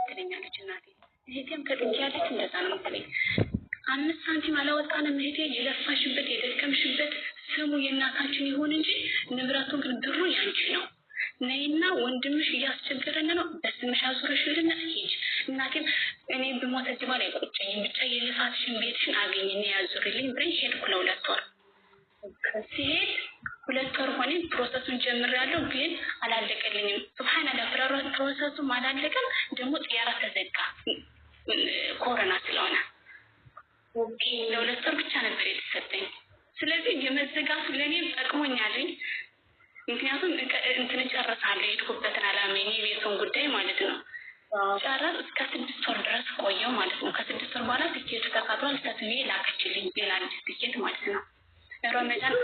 ትለኛለች እናቴ። እህቴም ከጥጌ ያለች እንደዛ ነው የምትለኝ። 5 ሳንቲም አላወጣንም እህቴ። የለፋሽበት የደከምሽበት ስሙ የእናታችን ይሁን እንጂ ንብረቱ ግን ብሩ ያንቺ ነው። ነይና ወንድምሽ እያስቸገረን ነው፣ በስምሽ አዙረሽልና ሂጅ። እናቴም እኔ ብሞት እዚህ በኋላ አይቆጨኝም፣ ብቻ የልፋትሽን ቤትሽን አገኝ እና ያዙርልኝ ብለኝ ሄድኩ። ለ2 ወር ሲሄድ 2 ወር ሆኔ process ኡን ጀምሬያለሁ፣ ግን አላለቀልኝም። ሱብሃንአላህ process ኡም አላለቀም። ደግሞ ጥያራ ተዘጋ ኮሮና ስለሆነ ለ2 ወር ብቻ ነበር የተሰጠኝ። ስለዚህ የመዘጋቱ ለእኔም ጠቅሞኛልኝ። ምክንያቱም እንትን ጨርሳለሁ የሄድኩበትን አላማ የቤቱን ጉዳይ ማለት ነው። ጨረስ እስከ 6 ወር ድረስ ቆየው ማለት ነው። ከ6 ወር በኋላ ትኬቱ ተቃጥሏል። ሰትዬ ላከችልኝ ሌላ አዲስ ትኬት ማለት ነው። ረመዳን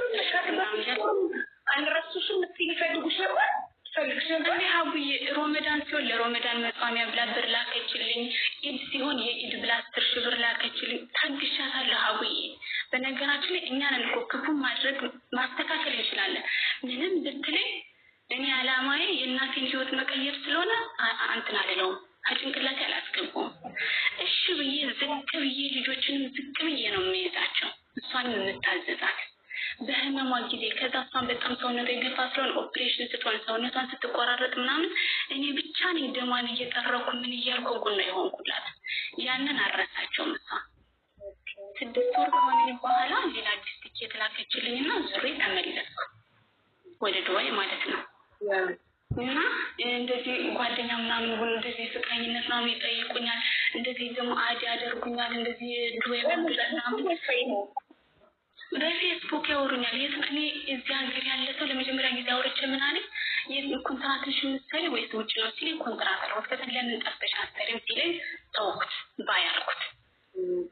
አልረሱሽም እምትይ ሊፈልጉሽ ነበር ፈልግሽ ነበር። እንዴ ሀቡዬ፣ ሮመዳን ሲሆን ለሮመዳን መጿሚያ ብላ ብር ላከችልኝ። ኢድ ሲሆን የኢድ ብላ 10,000 ብር ላከችልኝ። ታግሻታለሁ ሀቡዬ። በነገራችን ላይ እኛን እኮ ክፉ ማድረግ ማስተካከል እንችላለን። ምንም ብትለኝ እኔ አላማዬ የእናቴን ህይወት መቀየር ስለሆነ እንትን አልለውም፣ ከጭንቅላቴ አላስገባውም። እሺ ብዬ ዝቅ ብዬ ልጆችንም ዝቅ ብዬ ነው የሚይዛቸው፣ እሷንም የምታዘዛት በህመሟ ጊዜ። ከዛ እሷን በጣም ሰውነቷ የገፋ ስለሆነ ኦፕሬሽን ስትሆን ሰውነቷን ስትቆራረጥ ምናምን እኔ ብቻ ነኝ ደሟን እየጠረኩ ምን እያልኩ ጎኗ የሆንኩላት። ያንን አልረሳቸውም። እሷ 6 ወር ከሆነኝ በኋላ ሌላ አዲስ ትኬት ላከችልኝ እና ዙሬ ተመለስኩ ወደ ዱባይ ማለት ነው። እና እንደዚህ ጓደኛ ምናምን ሁሉ እንደዚህ ፍቅረኝነት ምናምን ይጠይቁኛል። እንደዚህ ደግሞ add ያደርጉኛል። እንደዚህ ዱባይ ምናምን በፌስቡክ ያወሩኛል። የት እኔ እዚህ ሀገር ያለ ሰው ለመጀመሪያ ጊዜ አውርቼ ምን አለኝ፣ የት ኮንትራትሽ የምትሰሪ ወይስ ውጭ ነው ሲለኝ፣ ኮንትራት አልኩት። ከዛ ለምን ጠፍተሽ አትሰሪም ሲለኝ ተውኩት bye አልኩት።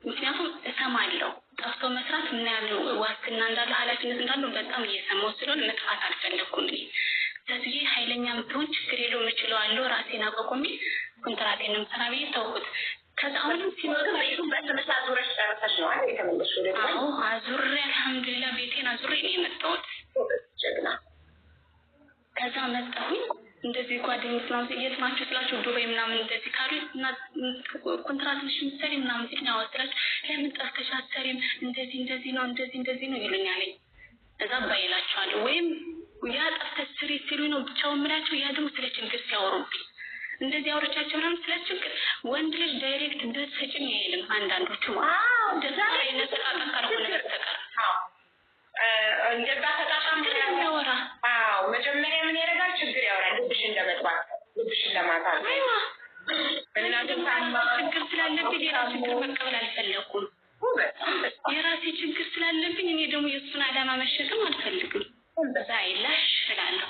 ምክንያቱም እሰማለሁ ጠፍቶ መስራት ምን ያህል ዋስትና እንዳለው ኃላፊነት እንዳለው በጣም እየሰማሁ ስለሆነ መጥፋት አልፈለግኩም። እኔ ስለዚህ ኃይለኛ ብትሆን ችግር የለውም እችለዋለሁ፣ ራሴን አቋቁሜ ኮንትራቴን ነው የምሰራ ብዬ ተውኩት። ከዛ አሁንም ሲመጡ በስምሽ አዙረሽ ጨርሰሽ ነው አይደል የተመለስሽው ወደ ዱባይ? አዎ አዙሬ፣ አልሐምዱሊላህ ቤቴን አዙሬ ነው የመጣሁት። ጀግና። ከዛ መጣሁኝ፣ እንደዚህ ጓደኞች ምናምን የት ናቸው ስላቸው ዱባይ ምናምን እንደዚህ ካሉ እና ኮንትራትሽ ምሰሪ ምናምን ሲል ነው ስላቸው ለምን ጠፍተሽ አትሰሪም እንደዚህ እንደዚህ ነው እንደዚህ እንደዚህ ነው ይሉኛል። እዛ bye እላቸዋለሁ። ወይም ያ ጠፍተሽ ስሪ ሲሉ ነው ብቻውን የምላቸው። ያ ደግሞ ስለ ችግር ሲያወሩብኝ እንደዚህ አውርቻቸው ምናምን ስለ ችግር ወንድ ልጅ direct ብር ስጭኝ አይልም። አንዳንዶቹ ማለት ደፍተር አይነት ጣጣ ካልሆነ በስተቀር እንደዛ ተጣጣም ችግር የሚያወራ አዎ፣ መጀመሪያ ምን ያደርጋል? ችግር ያወራል። ልብሽን ለመጥባት ልብሽን ለማታል አይዋ ደግሞ ችግር ስላለብኝ ሌላ ችግር መቀበል አልፈለኩም። የራሴ ችግር ስላለብኝ እኔ ደግሞ የእሱን ዓላማ መሸከም አልፈልግም። ባይላሽ እላለሁ፣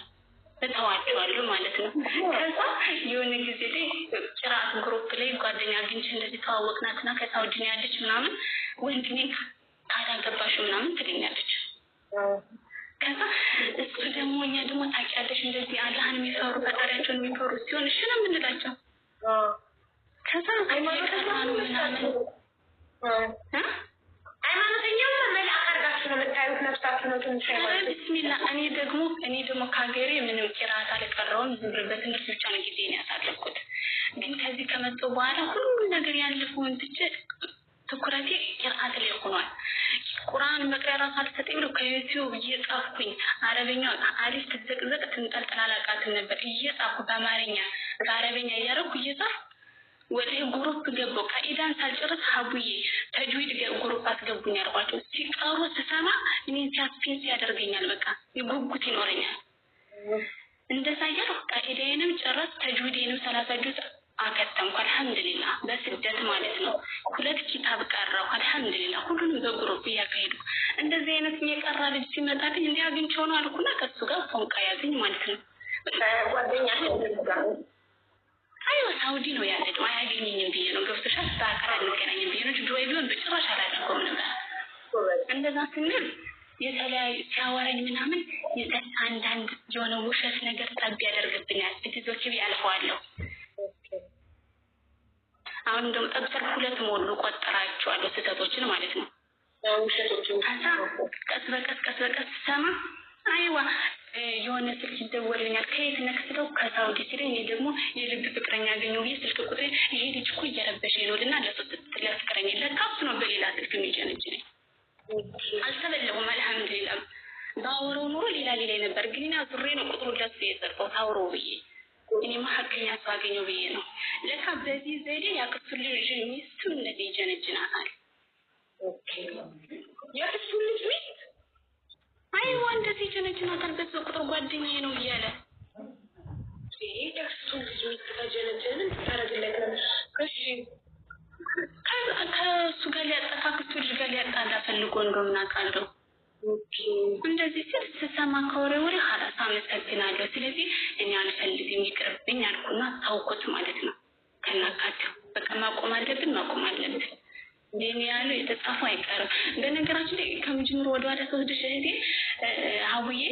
እተዋቸዋለሁ ማለት ነው። ከዛ የሆነ ጊዜ ላይ ጭራት group ላይ ጓደኛ አግኝቼ እንደዚህ ተዋወቅናትና ከሳውዲ ነው ያለች ምናምን ወንድሜ ካላገባሽው ምናምን ትለኛለች። ከዛ እሱ ደግሞ እኛ ደግሞ ታውቂያለሽ እንደዚህ አላህን የሚፈሩ ፈጣሪያቸውን የሚፈሩ ሲሆን እሺ ነው የምንላቸው። ከዛ የቀራ ነው ምናምን እ ሃይማኖተኛው መልአክ አድርጋችሁ ነው የምታዩት። ነፍሳችሁ ነው ትንሽ ሃይማኖት ቢስሚላ እኔ ደግሞ ከሀገሬ ምንም ቂራት አልቀረውም። ዝም ብሎ በትምህርት ብቻ ነው ጊዜን ያሳለፍኩት። ግን ከዚህ ከመጣሁ በኋላ ሁሉም ነገር ያለፈውን ትቼ ትኩረቴ ቂርአት ላይ ሆኗል። ቁርአን መቅሪያ ራሱ አልሰጠኝ ብሎ ከዩቲዩብ እየጻፍኩኝ አረበኛ አሊፍ ትዘቅዘቅ ትንጠልጥል አላውቃትም ነበር። እየጻፍኩ በአማርኛ በአረበኛ እያደረኩ እየጻፍኩ ወደ group ገባሁ። ቃኢዳን ሳልጨርስ ሀቡዬ ተጅዊድ group አስገቡኝ አልኳቸው። ሲቀሩ ስሰማ እኔን suspense ያደርገኛል። በቃ ጉጉት ይኖረኛል። እንደዛ እያልኩ ቃኢዳዬንም ጨረስ ተጅዊዴንም 30 ጁዝ አከተምኩ። አልሐምዱሊላህ በስደት ማለት ነው። ሁለት ኪታብ ቀረሁ። አልሐምዱሊላህ ሁሉንም በ group እያካሄዱ እንደዚህ አይነት የቀራ ልጅ ሲመጣልኝ እንዲህ አግኝቼው ነው አልኩና ከሱ ጋር ፎንቃ ያዘኝ ማለት ነው። ጓደኛ ጋር አይዋ ሳውዲ ነው ያለችው። አያገኘኝም ብዬ ነው፣ ገብቶሻል። በአካል አንገናኝም ብዬ ነው። ዱባይ ቢሆን በጭራሽ አላደርገውም ነበር። እንደዛ ስንል የተለያዩ ሲያወራኝ ምናምን አንዳንድ የሆነ ውሸት ነገር ጠብ ያደርግብኛል። እትዞች ብዬ አልፈዋለሁ። አሁንም ደግሞ ጠብ ስል ሁለት ሞሉ ቆጠራቸዋለሁ ስህተቶችን ማለት ነው። ውሸቶችን ከዛ ቀስ በቀስ ቀስ በቀስ ስሰማ አይዋ የሆነ ስልክ ይደወልልኛል። ከየት ነህ ስለው ከሳውዲ ሲለኝ እኔ ደግሞ የልብ ፍቅረኛ አገኘሁ ብዬ ስልክ ቁጥሬ ይሄ ልጅ እኮ እየረበሸኝ ነው ልና ለፍቅረኛ ለካ እሱ ነው በሌላ ስልክ የሚጀነጅነኝ። አልተበለሁም፣ አልሐምዱሊላህ። ባወራው ኑሮ ሌላ ሌላ ነበር፣ ግን እኔ አዙሬ ነው ቁጥሩን ለሱ የሰጠሁት አውረው ብዬ። እኔማ ሀቀኛ ሰው አገኘሁ ብዬ ነው። ለካ በዚህ ዘዴ ያክስቱ ልጅ ሚስቱ እንደዚህ ይጀነጅናታል። የአክስቱ ልጅ ሚስት አይዋ እንደዚህ ይጀነጅናታል። በዚህ ቁጥር ጓደኛዬ ነው እያለ የአክስቱ ልጅ ሚስት ከጀነጀነ ምን ታደርግለት ነው? እሺ ከእሱ ጋር ሊያጣ ከአክስቱ ልጅ ጋር ሊያጣላ ፈልጎ እንደሆነ አውቃለሁ። እንደዚህ ሲል ስሰማ ከወሬ ወሬ ሀላስ አመሰግናለሁ። ስለዚህ እኔ አልፈልግም ይቅርብኝ አልኩና ታውኩት ማለት ነው። ከናካቴው በቃ ማቆም አለብን ማቆም አለብን። የኔ ያለው የተጻፈው አይቀርም። በነገራችን ላይ ከምጅምሩ ወደ ኋላ ስወስድሽ እህቴ ሀቡዬ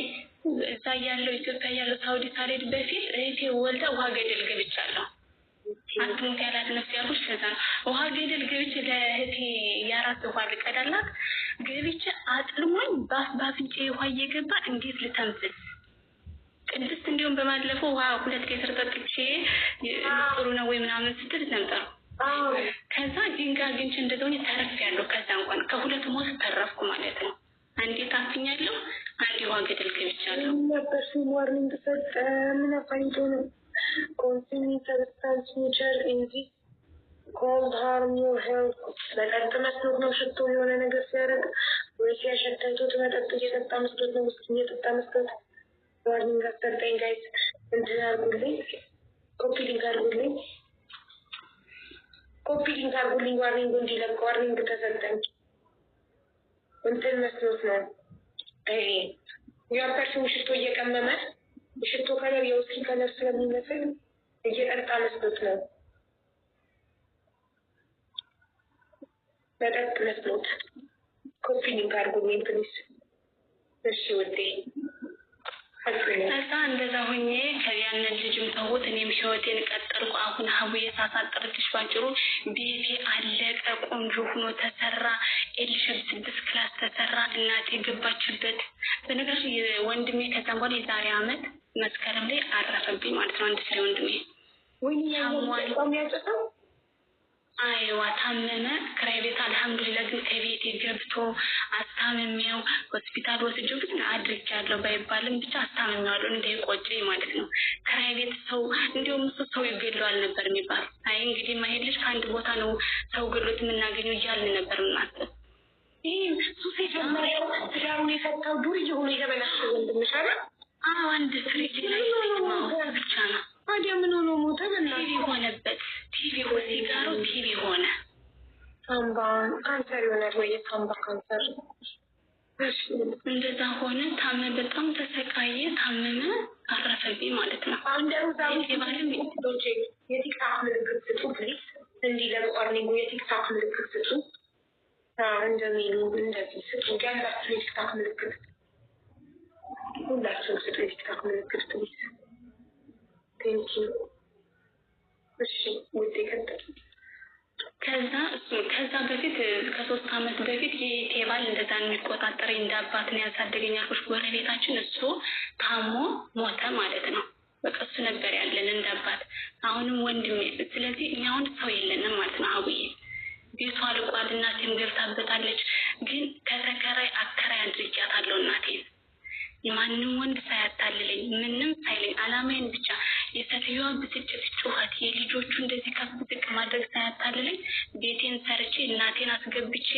እዛ ያለው ኢትዮጵያ ያለው ሳውዲ ሳልሄድ በፊት እህቴ ወልዳ ውሃ ገደል ገብቻለሁ። አትሙት ያላት ነፍስ ያልኩሽ ከዛ ነው። ውሃ ገደል ገብቼ ለእህቴ የአራት ውሃ ልቀዳላት ገብቼ አጥልሞኝ በአፍንጫዬ ውሃ እየገባ እንዴት ልተንፍስ? ቅድስት እንዲሁም በማለፈው ውሃ 2 ሊትር ጠጥቼ ጥሩ ነው ወይ ምናምን ስትል ነበር። ከዛ ድንጋይ አግኝቼ እንደዚያው ሆኜ ተርፌያለሁ። ከዛ እንኳን ከሁለት ሞት ተረፍኩ ማለት ነው። አንዴ ታፍኛለሁ፣ አንዴ ውሃ ገደል ገብቻለሁ። perfume warning ሰጠ። ምን አፋኝቶ ነው? Consuming substance nature in this could harm your health። መጠጥ መስሎት ነው ሽቶ የሆነ ነገር ሲያደርግ ወይ ሲያሸታይቶት መጠጥ እየጠጣ መስሎት ነው፣ ውስጥ እየጠጣ መስሎት warning አሰጠኝ። Guys እንትን አድርጉልኝ፣ copy link አድርጉልኝ፣ copy link አድርጉልኝ። Warning እንዲለቅ warning ተሰጠኝ። እንትን መስሎት ነው ይሄ ያ perfume ሽቶ እየቀመመ ሽቶ color የውስኪ color ስለሚመስል እየጠጣ መስሎት ነው። መጠጥ መስሎት። Copy link አድርጉልኝ please። እሺ ውዴ። ከዛ እንደዛ ሆኜ ያንን ልጅም ተውት፣ እኔም ህይወቴን ቀጠልኩ። አሁን ሀቡዬ ሳሳጥርልሽ ባጭሩ ቤቴ አለቀ፣ ቆንጆ ሆኖ ተሰራ። L shape 6 class ተሰራ። እናቴ ገባችበት። በነገራችን ወንድሜ ከዛም በኋላ የዛሬ አመት መስከረም ላይ አረፈብኝ ማለት ነው። አንድ ፍሬ ወንድሜ አይዋ ታመመ። ክራይ ቤት አልሐምዱሊላህ ግን ከቤቴ ገብቶ አስታምሜው ሆስፒታል ወስጄው ግን አድርጌያለሁ ባይባልም ብቻ አስታምሜዋለሁ እንዳይቆጨኝ ማለት ነው። ክራይ ቤት ሰው እንዲያውም እሱ ሰው ይገድለዋል ነበር የሚባል። አይ እንግዲህ ማሄድ ልጅ ከአንድ ቦታ ነው ሰው ገድሎት የምናገኘው እያልን ነበር የምናስብ። ይሄ ሱስ የጀመረው ትዳሩን የፈታው ዱርዬ ሆኖ የተበላሸው ወንድምሽ አይደል? አዎ አንድ ፍሬ ብቻ ነው። ታዲያ ምን ሆኖ ሞተ? ቲቢ ሆነበት። ቲቢ ሲጋራው ቲቢ ሆነ። ሳምባ ካንሰር ይሆናል ወይ የሳምባ ካንሰር። እንደዛ ሆነ። ታመ በጣም ተሰቃየ። ታመመ፣ አረፈብኝ ማለት ነው። የ TikTok ምልክት ስጡ please፣ እንዲለቅ warning ኡ የ TikTok ምልክት ስጡ። እንደሚሉ እንደዚህ ስጡ ያላችሁ የ TikTok ምልክት ሁላችሁም ስጡ የ TikTok ምልክት please። Thank you። እሺ ውዴ ቀጥል። ከዛ ከዛ በፊት ከ3 አመት በፊት የእህቴ ባል እንደዛ የሚቆጣጠረኝ እንደ አባት ነው ያሳደገኝ አልኩሽ። ጎረቤታችን እሱ ታሞ ሞተ ማለት ነው። በቃ እሱ ነበር ያለን እንደ አባት። አሁንም ወንድሜ። ስለዚህ እኛ አሁን ሰው የለንም ማለት ነው። አቡዬ ቤቷ አልቋል፣ እናቴም ገብታበታለች። ግን ከተከራይ አከራይ አድርጊያታለሁ እናቴን። የማንም ወንድ ሳያታልለኝ ምንም ሳይለኝ አላማዬን ብቻ የሴትዮዋ ብስጭት፣ ጩኸት፣ የልጆቹ እንደዚህ ከፍ ዝቅ ማድረግ ሳያታልለኝ ቤቴን ሰርቼ እናቴን አስገብቼ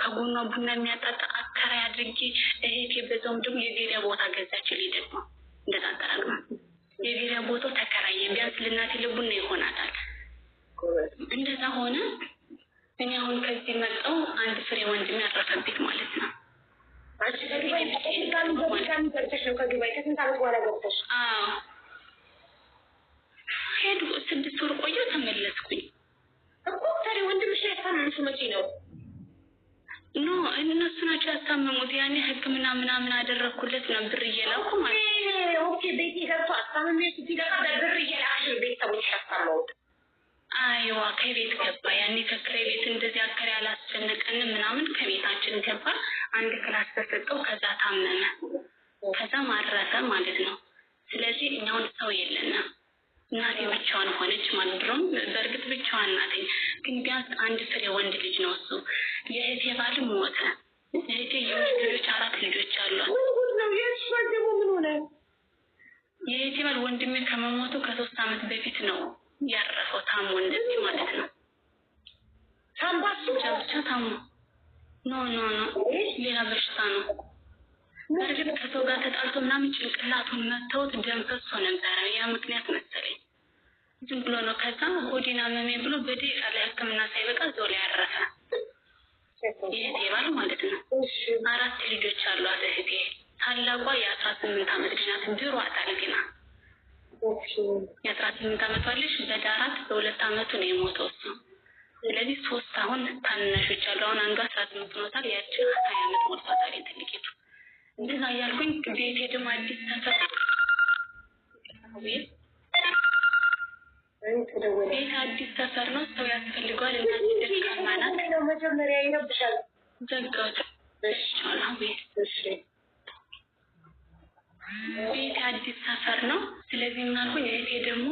ከጎኗ ቡና የሚያጣጣ አከራይ አድርጌ እህቴ በዛውም ደግሞ የገበያ ቦታ ገዛችልኝ። ደግሞ እንደዛ አጠራቅማ የገበያ ቦታው ተከራየ። ቢያንስ ለእናቴ ለቡና ይሆናታል። እንደዛ ሆነ። እኔ አሁን ከዚህ መጣሁ አንድ ፍሬ ወንድሜ አረፈብኝ ማለት ነው። አንቺ ከዱባይ ገብተሽ ነው? ከዱባይ ከስንት ዓመት በኋላ ገብተሽ? አዎ ሄድኩ። 6 ወር ቆየሁ፣ ተመለስኩኝ። እኮ ታዲያ ወንድምሽ ያስታመምሽው መቼ ነው? No እነሱ ናቸው ያስታመሙት። ያኔ ሕክምና ምናምን አደረኩለት ነው ብር እየላኩ ማለት ነው። Okay ቤቴ ገብቶ አስታመሜ ስትይ ለካ በብር እየላክሽ ቤተሰቦችሽ ያስታመሙት? አይዋ ከቤት ገባ። ያኔ ከክራይ ቤት እንደዚህ አከራይ አላስጨነቀንም ምናምን ከቤታችን ገባ። አንድ class ተሰጠው። ከዛ ታመመ። ከዛም አረፈ ማለት ነው። ስለዚህ እኛውን ሰው የለንም። እናቴ ብቻዋን ሆነች ማለት ድሮም በእርግጥ ብቻዋን ናትኝ፣ ግን ቢያንስ አንድ ፍሬ ወንድ ልጅ ነው እሱ። የእህቴ ባልም ሞተ። እህቴ የወንድ ልጆች 4 ልጆች አሏት። ምን ሆነ? የእህቴ ባል ወንድሜ ከመሞቱ ከ3 ዓመት በፊት ነው ያረፈው፣ ታሞ እንደዚህ ማለት ነው። ሳምባሱ ብቻ ታሞ no no no ሌላ በሽታ ነው። በእርግጥ ከሰው ጋር ተጣልቶ ምናምን ጭንቅላቱን መተውት ደም ፈሶ ነበረ። ያ ምክንያት መሰለኝ ዝም ብሎ ነው። ከዛ ሆዴን አመመኝ ብሎ በደቂቃ ለሕክምና ሳይበቃ እዛው ላይ አረፈ። የእህቴ ባል ማለት ነው። 4 ልጆች አሏት እህቴ። ታላቋ የ18 ዓመት ልጅ ናት። ድሯታል ግና የ18 ዓመቷ ልጅ በዳራት በ2 ዓመቱ ነው የሞተው እሱ። ስለዚህ 3 አሁን ታናናሾች አሉ። አሁን አንዷ 18 ሆኖታል፣ ያቺ 20 ዓመት ሞልቷታል ትልቂቱ። እንደዛ እያልኩኝ ቤቴ ደግሞ አዲስ ሰፈር ቤት አዲስ ሰፈር ነው፣ ሰው ያስፈልገዋል። እናቴ ደካማ ናት። መጀመሪያ ይረብሻል። ዘጋሁት። ቤት አዲስ ሰፈር ነው። ስለዚህ ምን አልኩኝ፣ እህቴ ደግሞ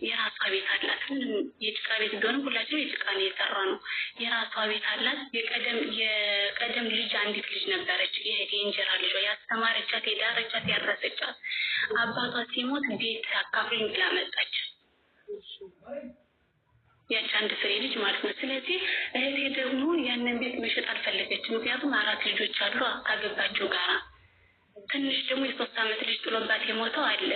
የራሷ ቤት አላት። ምንም የጭቃ ቤት ቢሆንም ሁላችንም የጭቃ ነው የሰራ ነው። የራሷ ቤት አላት። የቀደም ልጅ አንዲት ልጅ ነበረች፣ የእህቴ እንጀራ ልጇ፣ ያስተማረቻት፣ የዳረቻት፣ ያረሰቻት። አባቷ ሲሞት ቤት አካፍሉኝ ብላ መጣች። ያቺ አንድ ፍሬ ልጅ ማለት ነው። ስለዚህ እህቴ ደግሞ ያንን ቤት መሸጥ አልፈለገችም። ምክንያቱም 4 ልጆች አሉ ካገባቸው ጋራ። ትንሽ ደግሞ የ3 ዓመት ልጅ ጥሎባት የሞተው አለ።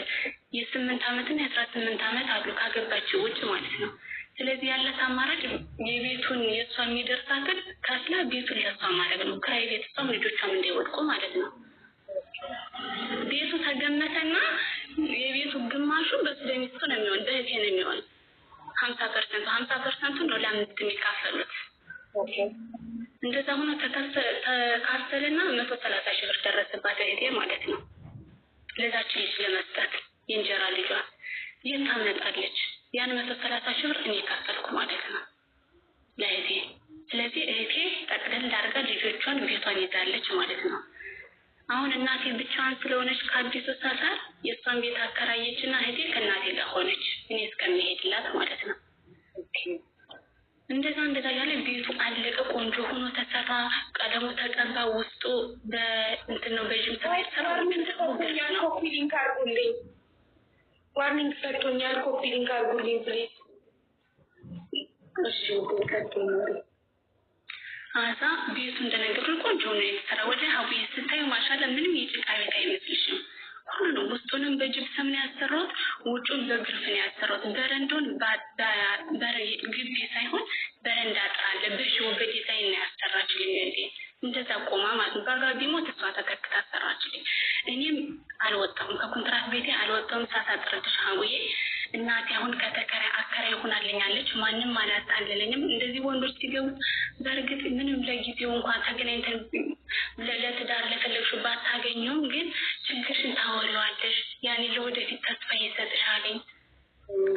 የ8 ዓመት እና የ18 ዓመት አሉ ካገባቸው ውጭ ማለት ነው። ስለዚህ ያላት አማራጭ የቤቱን የሷ የሚደርሳትን ከፍላ ቤቱን ለሷ ማድረግ ነው። ክራይ ቤት እሷም ልጆቿም እንዳይወድቁ ማለት ነው። ቤቱ ተገመተና የቤቱ ግማሹ በሱደሚስቱ ነው የሚሆን፣ በእህቴ ነው የሚሆን። 50% 50% ነው ለአምስት የሚካፈሉት። እንደዛ ሆኖ ተካፈለና 130 ሺህ ብር ደረሰባት እህቴ ማለት ነው። ለዛች ልጅ ለመስጠት የእንጀራ ልጇ የት ታመጣለች? ያን 130 ሺህ ብር እኔ ካፈልኩ ማለት ነው ለእህቴ። ስለዚህ እህቴ ጠቅለል አድርጋ ልጆቿን ቤቷን ይዛለች ማለት ነው። አሁን እናቴ ብቻዋን ስለሆነች ከአዲሱ ሰፈር የእሷን ቤት አከራየችና እህቴ ከእናቴ ጋር ሆነች፣ እኔ እስከምሄድላት ማለት ነው። እንደዛ እንደዛ ያለ ቤቱ አለቀ። ቆንጆ ሆኖ ተሰራ፣ ቀለሙ ተቀባ፣ ውስጡ በእንትን ነው በጅብሰም የተሰራው። copy link አድርጉልኝ፣ warning ሰጥቶኛል። copy link አድርጉልኝ please። እሺ አዛ ቤቱ እንደነገሩን ቆንጆ ሆኖ የተሰራ። ወደ ሀቡዬ ስታዩ ማሻላ ምንም የጭቃ ቤት አይመስልሽም። ሁሉንም ውስጡንም በጅብሰም ነው ያሰራሁት፣ ውጩን በግርፍ ነው ያሰራሁት። በረንዳውን ግቢ ሳይሆን በረንዳ አጥር አለ፣ በሽቦ በዲዛይን ነው ያሰራችልኝ። እንዴ እንደዛ ቆማ ማለት ነው። ባሏ ቢሞት እሷ ተተክታ አሰራችልኝ። እኔም አልወጣሁም ከኮንትራት ቤቴ አልወጣሁም። ሳሳጥርልሽ ሀቡዬ እናቴ አሁን ከተከራይ አከራይ ሆናልኛለች። ማንም አላታለለኝም። እንደዚህ ወንዶች ሲገቡ በእርግጥ ምንም ለጊዜው እንኳን ተገናኝተን ለትዳር ለፈለግሽው ባታገኙም ግን ችግርሽን ታወሪዋለሽ። ያኔ ለወደፊት ተስፋ ይሰጥሻለኝ።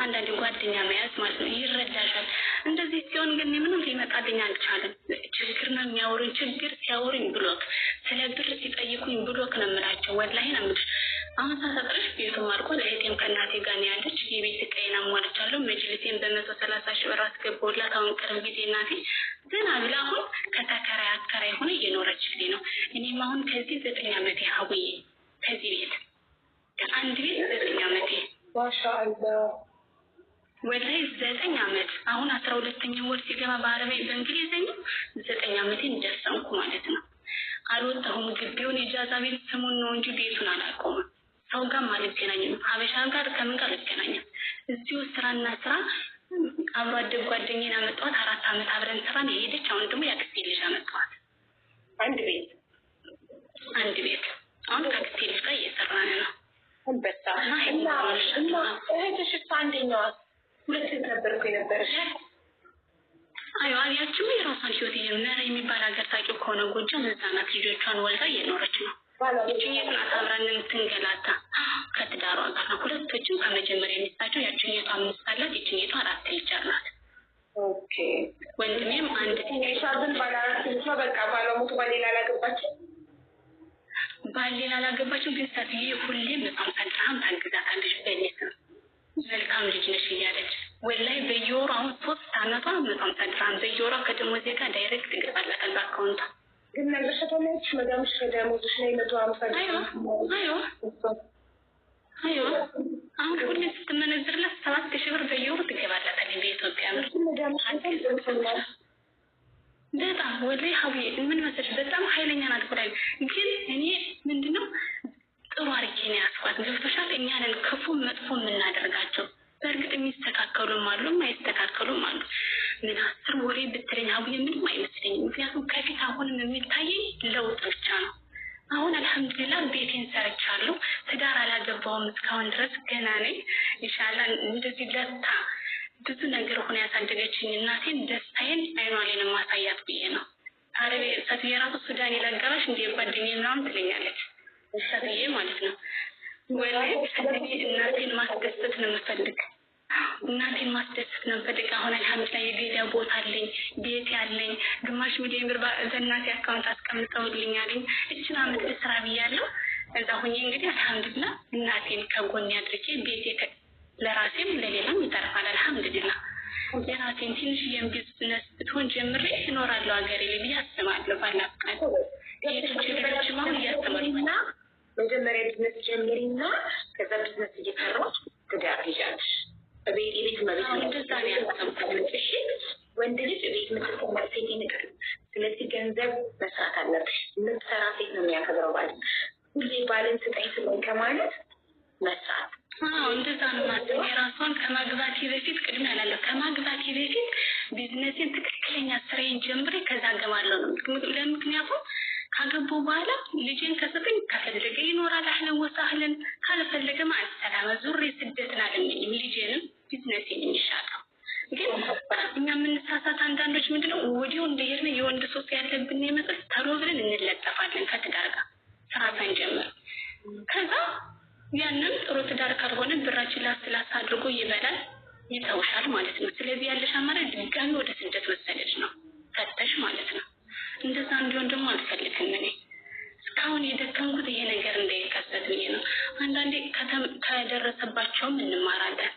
አንዳንድ ጓደኛ መያዝ ማለት ነው ይረዳሻል። እንደዚህ ሲሆን ግን ምንም ሊመጣልኝ አልቻለም። ችግር ነው የሚያወሩኝ። ችግር ሲያወሩኝ block፣ ስለ ብር ሲጠይቁኝ block ነው የምላቸው። ወላሂ ነው የምልሽ። አሁን ሳሳጥርሽ ቤቱም አልቋል። እህቴም ከእናቴ ጋር ነው ያለች። የቤት ዕቃዬን አሟልቻለሁ። መጅልሴን በ130 ሺህ ብር አስገባሁላት። አሁን ቅርብ ጊዜ እናቴ ዘና ብላ አሁን ከተከራይ አከራይ ሆነ እየኖረችልኝ ነው። እኔም አሁን ከዚህ 9 ዓመቴ ሀቡዬ፣ ከዚህ ቤት ከአንድ ቤት 9 ዓመቴ ማሻአላህ ወላሂ 9 ዓመት። አሁን 12ኛ ወር ሲገባ በአረበኛ በእንግሊዘኛ 9 ዓመቴን ደፈንኩ ማለት ነው። አልወጣሁም። ግቢውን የጃዛ ቤት ስሙን ነው እንጂ ቤቱን አላውቀውም። ሰው ጋርም አልገናኝም። ሀበሻ ጋር ከምን ጋር አልገናኝም። እዚሁ ስራና ስራ አብሮ አደግ ጓደኛዬን አመጣኋት። 4 ዓመት አብረን ስራን የሄደች አሁን ደግሞ የአክስቴ ልጅ አመጣኋት። አንድ ቤት አንድ ቤት አሁን ከአክስቴ ልጅ ጋር እየሰራን ነው። አንበሳ እና እህትሽ አንደኛዋ ሁለት እህት ነበር እኮ የነበረሽ። አዎ ያቺማ የራሷን ህይወት እየኖረ የሚባል ሀገር ታውቂው ከሆነ ጎጃም እዛ ናት። ልጆቿን ወልዳ እየኖረች ነው። ይችኛቱ ናት አብራን የምትንገላታ ከትዳሯ ጋር ነው። ሁለቶችም ከመጀመሪያ የሚስታቸው ያችኛቱ 5 አላት፣ ይችኛቱ 4 ልጅ አላት። okay ወንድሜም አንድ እሷ ግን ባለ 4 ልጇ በቃ ባሏ ሞቶ በሌላ አላገባችም። ባል ሌላ አላገባችም፣ ግን ሴትዬ ሁሌም 150 ድርሃም ታግዛታለች በእኔ ስም፣ መልካም ልጅ ነሽ እያለች። ወላሂ በየወሩ አሁን 3 አመቷ 150 ድርሃም በየወሯ ከደሞዜ ጋር direct ይገባላታል በ account ቷ። ግን ነግረሻታለች? መዳምሽ ከደሞዝሽ ላይ 150 أيوه፣ አሁን ሁሌ ስትመነዝርላት 7,000 ብር በየወሩ ትገባላታለች በኢትዮጵያ ብር። መዳምሽ በጣም ጥሩ ሰው ናት። በጣም ወላሂ ሀውዬ፣ ምን መሰለሽ፣ በጣም ኃይለኛ ናት። ወላሂ ግን እኔ ምንድነው ጥሩ አድርጌ ነው ያስኳት። ገብቶሻል? እኛ ነን ክፉ መጥፎ የምናደርጋቸው። በእርግጥ የሚስተካከሉም አሉ፣ የማይስተካከሉም አሉ። ምን 10 ወሬ ብትለኝ ሀውዬ ምንም አይመስለኝም። ምክንያቱም ከፊት አሁንም የሚታየኝ ለውጥ ብቻ ነው። አሁን አልሐምዱሊላህ ቤቴን ሰርቻለሁ። ትዳር አላገባውም እስካሁን ድረስ፣ ገና ነኝ። ኢንሻላህ እንደዚህ ለታ ብዙ ነገር ሆነ ያሳደገችኝ እናቴን ደስታዬን አይኗ ላይ ነው ማሳያት ብዬ ነው። አረቤ ሴትዬ ራሱ ሱዳን ላገባሽ እንደ ጓደኛዬ ምናምን ትለኛለች። ሴትዬ ማለት ነው። ወላሂ እኔ እናቴን ማስደሰት ነው የምፈልግ። እናቴን ማስደሰት ነው የምፈልግ። አሁን አልሐምዱሊላህ የገበያ ቦታ አለኝ፣ ቤት ያለኝ፣ ግማሽ ሚሊዮን ብር በእናቴ account አስቀምጠውልኛለኝ። እችን አመት ልስራ ብያለሁ። እዛ ሁኜ እንግዲህ አልሐምዱሊላህ እናቴን ከጎኔ አድርጌ ቤቴ ለራሴም ለሌላም ይተርፋል። አልሐምዱሊላህ የራሴን ትንሽዬም ቢዝነስ ብትሆን ጀምሬ እኖራለሁ ሀገሬ ላይ ብዬ አስባለሁ። ባላህ ፈቃድ የልጆች ልጆችም አሁን እያስተማርኩ እና መጀመሪያ ቢዝነስ ጀምሪና ከዛ ቢዝነስ እየሰራች ትዳር ትይዣለሽ። ቤት የቤት እመቤት አዎ፣ እንደዛ ነው ያሰብኩት። እሺ፣ ወንድ ልጅ ቤት የምትቀመጥ ሴት ይንቃል። ስለዚህ ገንዘብ መስራት አለብሽ። የምትሰራ ሴት ነው የሚያከብረው ባል። ሁሌ ባልን ስጠኝ ስጠኝ ከማለት መስራት። አዎ፣ እንደዛ ነው የማስበው። የራሷን ከማግባቴ በፊት ቅድሚያ እላለሁ። ከማግባቴ በፊት ቢዝነሴን ትክክለኛ ስራዬን ጀምሬ ከዛ እገባለሁ ነው። ለምክንያቱም ካገባሁ በኋላ ልጄን ከሰጠኝ ከፈለገ ይኖራል أهلا وسهلا፣ ካልፈለገ مع السلامة። ዙሬ ስደትን አልመኝም። ልጄንም ቢዝነሴን የሚሻለው ግን እኛ የምንሳሳት አንዳንዶች ምንድነው ወዲያው እንደሄድን የወንድ ሱስ ያለብን ይመስል ተሎ ብለን እንለጠፋለን ከትዳር ጋር ስራ ሳንጀምር። ከዛ ያንን ጥሩ ትዳር ካልሆነ ብራችን ላስ ላስ አድርጎ ይበላል፣ ይተውሻል ማለት ነው። ስለዚህ ያለሽ አማራጭ ድጋሚ ወደ ስደት መሰደድ ነው፣ ፈተሽ ማለት ነው። እንደዛ እንዲሆን ደግሞ አልፈልግም እኔ። እስካሁን የደከምኩት ይሄ ነገር እንዳይከሰት ብዬ ነው። አንዳንዴ ከደረሰባቸውም እንማራለን።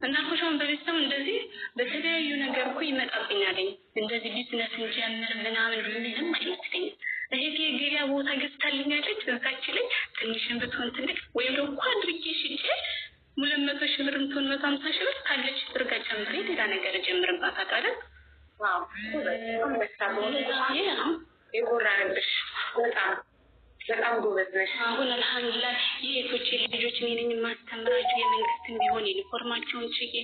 እንዳልኩሽ አሁን በቤተሰብ እንደዚህ በተለያዩ ነገር እኮ ይመጣብኛለኝ። እንደዚህ ቢዝነስ እንጀምር ምናምን ምንም አይመስለኝም። እህቴ የገበያ ቦታ ገዝታልኛለች። እዛች ላይ ትንሽን ብትሆን ትልቅ ወይም ደግሞ እኮ አድርጌ ሽጬ 200,000 ብር ብትሆን 150,000 ብር ካለች ብር ጋር ጨምሬ ሌላ ነገር እጀምርባታል አይደል? Wow፣ አንበሳ በሆነ ይሄ አሁን የኮራንብሽ፣ በጣም በጣም ጎበዝ ነሽ። አሁን አልሐምዱሊላህ የእህቶቼ ልጆች እኔ ነኝ የማስተምራቸው። የመንግስትም ቢሆን ዩኒፎርማቸውን ችዬ፣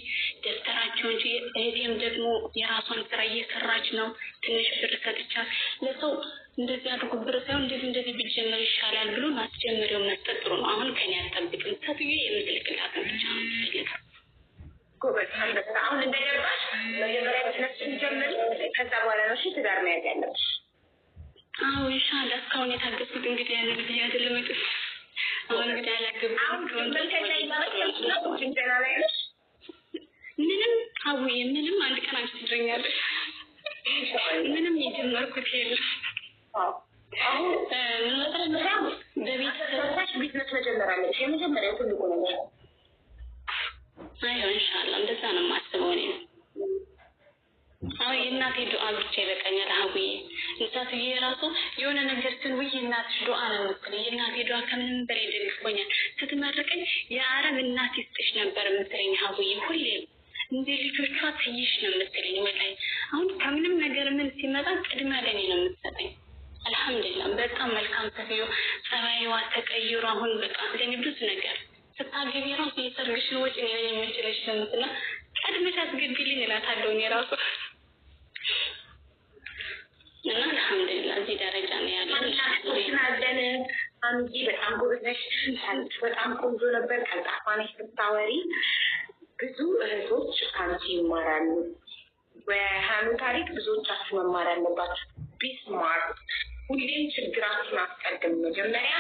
ደብተራቸውን ችዬ፣ እህቴም ደግሞ የራሷን ስራ እየሰራች ነው። ትንሽ ብር ሰጥቻት ለሰው እንደዚህ አድርጎ ብር ሳይሆን እንደዚህ እንደዚህ ቢጀመር ይሻላል ብሎ ማስጀመሪያው መስጠት ጥሩ ነው። አሁን ከኔ አልጠብቅም። ሴትዬ የምትልክላትን ብቻ ነው የምትፈልገው። ጎበዝ አንበሳ። አሁን እንደገባሽ መጀመሪያ ቢዝነስሽን ጀምሪ፣ ከዛ በኋላ ነው እሺ ትዳር መያዝ ያለብሽ። አዎ ኢንሻአላህ። እስካሁን የታገስኩት እንግዲህ ያንን ብዬ አይደለም። አሁን እንግዲህ አላገባሁም። አሁን መልከቻ እየተመለከትሽ ነው፣ ጅንጀና ላይ ነሽ። ምንም አውዬ ምንም፣ አንድ ቀን አንቺ ትድረኛለሽ። ምንም የጀመርኩት የለም። አሁን ምን መሰለሽ በቤተሰብ ሰርተሽ ቢዝነስ መጀመር አለብሽ። የመጀመሪያው ትልቁ ነገር። አይሆን ኢንሻአላህ፣ እንደዛ ነው የማስበው እኔ። አሁን የእናቴ ዱዓ ብቻ ይበቃኛል። አሁዬ እናትዬ ራሱ የሆነ ነገር ስን ውይ የእናትሽ ዱዓ ነው የምትለኝ። የእናቴ ዱዓ ከምንም በላይ ደግፎኛል። ስትመርቀኝ የአረብ እናት ይስጥሽ ነበር የምትለኝ አሁዬ፣ ሁሌም እንደ ልጆቿ ትይሽ ነው የምትለኝ። ወላሂ አሁን ከምንም ነገር ምን ሲመጣ ቅድሚያ ለእኔ ነው የምትሰጠኝ። አልሐምዱሊላህ በጣም መልካም ሴትዮ፣ ጸባይዋ ተቀይሮ አሁን በቃ ለእኔ ብዙ ነገር ስታገቢ ራሱ የሰርግሽን ወጪ እኔ ነኝ የምችልሽ ነው የምትለው። ቀድመሽ አስገቢልኝ እላታለሁ እኔ ራሱ። እና አልሐምዱሊላህ እዚህ ደረጃ ነው ያለው። አለን አምጂ፣ በጣም ጎበዝ ነሽ። ታሪክሽ በጣም ቆንጆ ነበር። ቀልጣፋ ነሽ ስታወሪ። ብዙ እህቶች ከአንቺ ይማራሉ። በሀኑ ታሪክ ብዙዎቻችሁ መማር ያለባችሁ። Be smart። ሁሌም ችግራችሁን አስቀድም። መጀመሪያ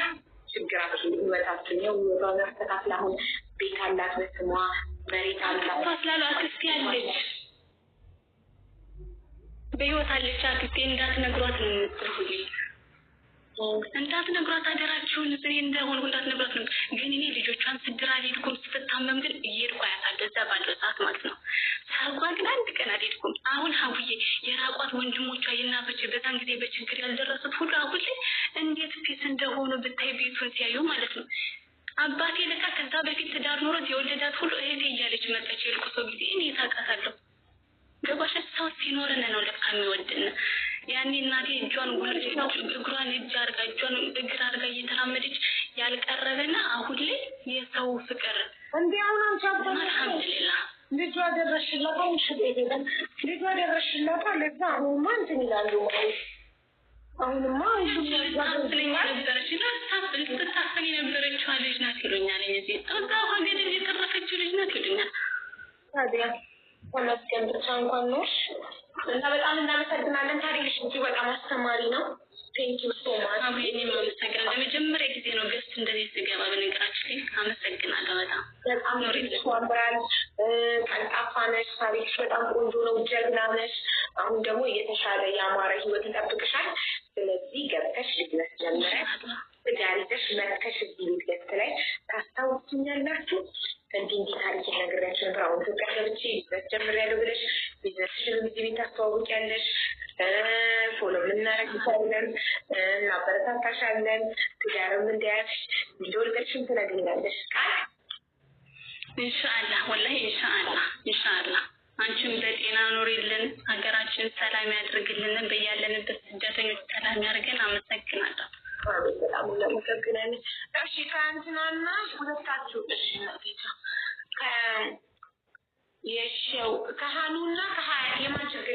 ችግራችሁን፣ ህይወታችሁን የው ህይወቷን አስተካክላ አሁን ቤት አላት፣ በስሟ መሬት አላት። ስላሉ አክስቴ አለች፣ በህይወት አለች አክስቴ፣ እንዳትነግሯት ነው የምትል ሁሌ። እንዳትነግሯት አደራችሁን፣ እኔ እንደሆንኩ እንዳትነግሯት ነው። ግን እኔ ልጆቿን ስድር አልሄድኩም። ስትታመም ግን እየሄድኩ አያታለሁ፣ እዛ ባለው ሰዓት ማለት ነው። ሰርጓ ግን አንድ ቀን አልሄድኩም። አሁን ሀቡዬ የራቋት ወንድሞቿ የእናቶች በዛን ጊዜ በችግር ያልደረሱት ሁሉ አሁን ላይ እንዴት peace እንደሆኑ ብታይ፣ ቤቱን ሲያዩ ማለት ነው። አባቴ ለካ ከዛ በፊት ትዳር ኖሮት የወለዳት ሁሉ እህቴ እያለች መጣች። የልቅሶ ጊዜ እኔ ታውቃታለሁ። ገባሽ? ሰው ሲኖረን ነው ለካ የሚወድን። ያኔ እናቴ እጇን እግሯን እጅ አርጋ እጇን እግር አርጋ እየተራመደች ያልቀረበና አሁን ላይ የሰው ፍቅር። እንዲ አሁን አንቺ አልሐምዱሊላህ። ልጇ ደረሽላታ፣ ልጇ ደረሽላታ። ለዛ አሁንማ እንትን ይላሉ። አሁንማ ታፍነኝ ነበረች፣ ስትታፈን የነበረችዋ ልጅ ናት ይሉኛል። እዚህ እዛ ገደል የተረፈችው ልጅ ናት ይሉኛል። ታዲያ ተመስገን ብቻ እንኳን ኖርሽ እና በጣም እናመሰግናለን። ታሪክሽ እጅግ በጣም አስተማሪ ነው። Thank you so much። እኔም አመሰግናለሁ። ለመጀመሪያ ጊዜ ነው guest እንደዚህ ስገባ። በነገራችን ላይ አመሰግናለሁ በጣም። በጣም ያምራል። ቀልጣፋ ነሽ። ታሪክሽ በጣም ቆንጆ ነው። ጀግና ነሽ። አሁን ደግሞ የተሻለ የአማረ ህይወት ይጠብቅሻል። ስለዚህ ገብተሽ ቢዝነስ ጀምረሽ ትዳር ይዘሽ መጥተሽ እዚህ ቤት guest ላይ ታስታውሱኛላችሁ። እንዲህ እንዲህ ታሪክ ነግሬያቸው ነበር። አሁን ኢትዮጵያ ገብቼ ቢዝነስ ጀምሬያለሁ ብለሽ ቢዝነስሽን እዚህ ቤት ታስተዋውቂያለሽ። Follow የምናረግሻለን፣ እናበረታታሻለን። ትዳርም እንደያዝሽ እንደወለድሽም ትነግሪናለሽ። ቃል ኢንሻአላህ፣ ወላሂ ኢንሻአላህ፣ ኢንሻአላህ። አንቺም በጤና ኑሪልን፣ ሀገራችን ሰላም ያድርግልን፣ በያለንበት ስደተኞች ሰላም ያድርገን። አመሰግናለሁ። በጣም እናመሰግናለን። እሺ ከእንትናና ሁለታችሁ እሺ ከየሸው ከሀኑና ከሀያት የማን ችግር